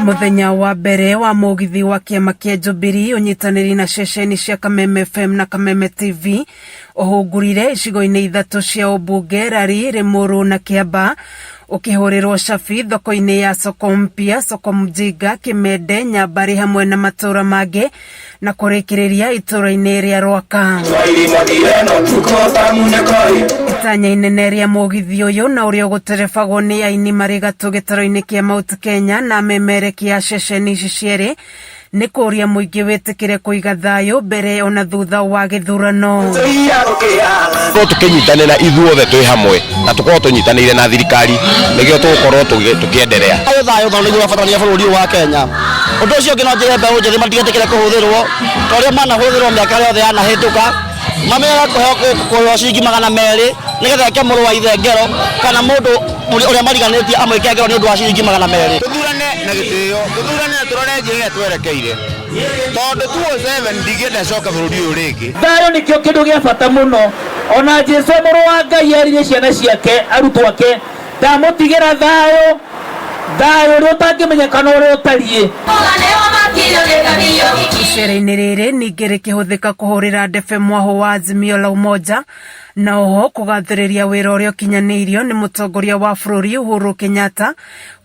Mũthenya wa mbere wa mũgithi wa kĩama kĩa Jubilee ũnyitanĩri na ceceni cia Kameme FM na Kameme TV ũhungurire icigo-inĩ ithatũ cia ũmbunge Rari, Limuru na Kiambaa ũkĩhũrĩrwo cabi thoko-inĩ ya Soko Mpya, Soko Mjinga, Kimende, Nyambarĩ hamwe na matũra mangĩ na kũrĩkĩrĩria itũra-inĩ rĩa Rwaka. Itanya inene rĩa mũgithi ũyũ na ũrĩa ũgũterebagwo nĩ aini marĩ gatũ gĩtaro-inĩ kĩa Mount Kenya na amemerekia a ceceni ici cierĩ nĩ kũria mũingĩ wĩtĩkĩre kũiga thayũ mbere ona thutha wa gĩthurano. Tũkorwo tũkĩnyitanĩra ithuothe twĩ hamwe na tũkorwo tũnyitanĩire na thirikari nĩkĩo tũgũkorwo tũkĩenderea. Thayũ thayũ tondũ nĩguo ũrabatarania bũrũri ũyũ wa Kenya. Ũndũ ũcio ũngĩ no njĩre mbeũ njĩthĩ matigetĩkĩre kũhũthĩrwo ta ũrĩa manahũthĩrwo mĩaka yothe yanahĩtũka, mamenyage kũheo kũheo ciringi 200 nĩgetha eke mũrũ wa ithe ngero kana mũndũ ũrĩa mariganĩtie amwĩke ngero nĩ ũndũ wa ciringi 200. Tũthurane na gĩtĩo, tũthurane na tũrore njĩra ĩrĩa twerekeire tondũ 207 ndingĩenda ĩcoke bũrũri ũyũ rĩngĩ. Thayũ nĩkĩo kĩndũ gĩa bata mũno. Ona Jesu mũrũ wa Ngai erire ciana ciake, arutwo ake, ndamũtigĩra thayũ, thayũ ũrĩa ũtangĩmenyeka na ũrĩa ũtariĩ. Icera-inĩ rĩrĩ ningĩ rĩkĩhũthĩka kũhũrĩra ndebe mwahũ wa Azimio la Umoja na oho kũgathĩrĩria wĩra ũrĩa ũkinyanĩirio nĩ mũtongoria wa bũrũri Uhuru Kenyatta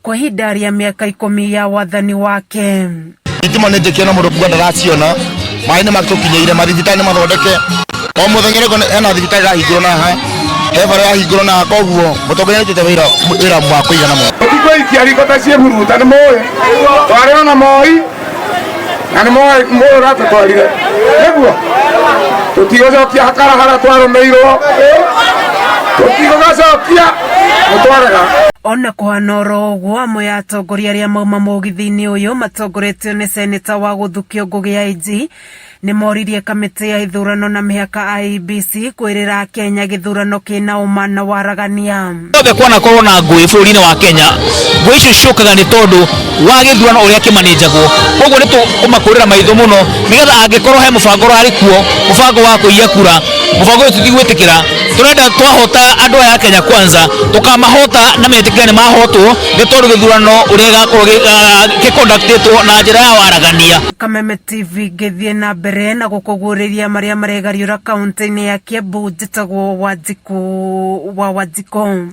kwa ihinda rĩa mĩaka 10 ya wathani wake. Thitima nĩ njĩkie na mũndũ kuga ndaraciona, maĩ nĩ matũkinyĩire, mathibitarĩ nĩ mathondeke, o mũthenya rĩngĩ hena thibitarĩ ĩrahingũrwo na haha, he bara ĩrahingũrwo na haha, koguo mũtongoria nĩ arutĩte wĩra wĩra wa kũigana mũno. Tũtigũikia riko ta ciĩburuta nĩ mũĩ twarĩ ona Moi na nĩ mũĩ mũĩ ũratũtwarire nĩguo tũtigũcokia hakara harĩa twarũmĩirwo tũtigũgacokia nĩ twarega. Ona kũhana oro ũguo amwe a atongoria arĩa mauma mũgithi-inĩ ũyũ matongoretio nĩ seneta wa gũthukio Ngũgĩ IG nĩ moririe kamĩtĩ ya ithurano na mĩhaka IEBC kwĩrĩra Akenya gĩthurano kĩna ũma na waragania. Yothe kwanakorwo na ngũĩ bũrũri-inĩ wa Kenya, ngũĩ icio ciũkaga nĩ tondũ wa gĩthurano ũrĩa kĩmanĩnjagwo. Koguo nĩ tũkũmakũrĩra maitho mũno nĩgetha angĩkorwo he mũbango ũrarĩ kuo, mũbango wa kũiya kura, mũbango ũyũ tũtigwĩtĩkĩra. Tũrenda twahota andũ aya a Kenya Kwanza, tũkamahota na metĩkĩre nĩ mahotwo nĩ tondũ gĩthurano ũrĩa gĩgakorwo gĩ conduct ĩtwo na njĩra ya waragania. Kameme TV ngĩthiĩ na mbere na gũkũguũrĩria marĩa maregariũra kaunti-inĩ ya Kiambu njĩtagwo Wanjikũ wa Wanjikũ.